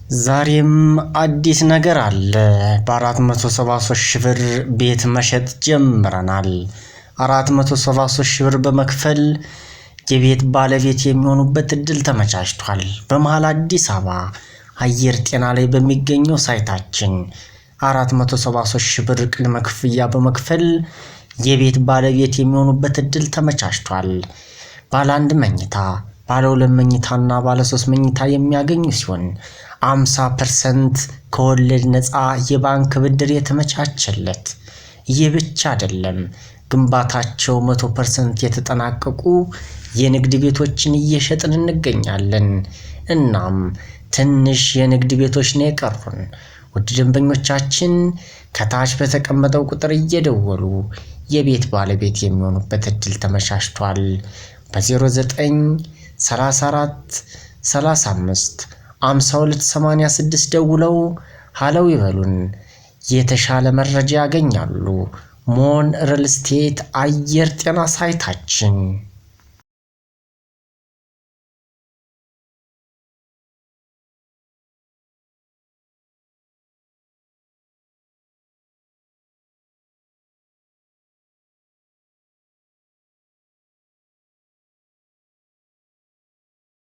ዛሬም አዲስ ነገር አለ። በ473 ሺህ ብር ቤት መሸጥ ጀምረናል። 473 ሺህ ብር በመክፈል የቤት ባለቤት የሚሆኑበት እድል ተመቻችቷል። በመሃል አዲስ አበባ አየር ጤና ላይ በሚገኘው ሳይታችን 473 ሺህ ብር ቅድመ ክፍያ በመክፈል የቤት ባለቤት የሚሆኑበት እድል ተመቻችቷል። ባለ አንድ መኝታ፣ ባለ ሁለት መኝታና ባለ ሶስት መኝታ የሚያገኙ ሲሆን 50% ከወለድ ነፃ የባንክ ብድር የተመቻቸለት። ይህ ብቻ አይደለም፣ ግንባታቸው 100% የተጠናቀቁ የንግድ ቤቶችን እየሸጥን እንገኛለን። እናም ትንሽ የንግድ ቤቶች ነው የቀሩን። ውድ ደንበኞቻችን ከታች በተቀመጠው ቁጥር እየደወሉ የቤት ባለቤት የሚሆኑበት እድል ተመቻችቷል። በ09 34 35 52 86 ደውለው ሀለው ይበሉን። የተሻለ መረጃ ያገኛሉ። ሞን ሪል ስቴት አየር ጤና ሳይታችን።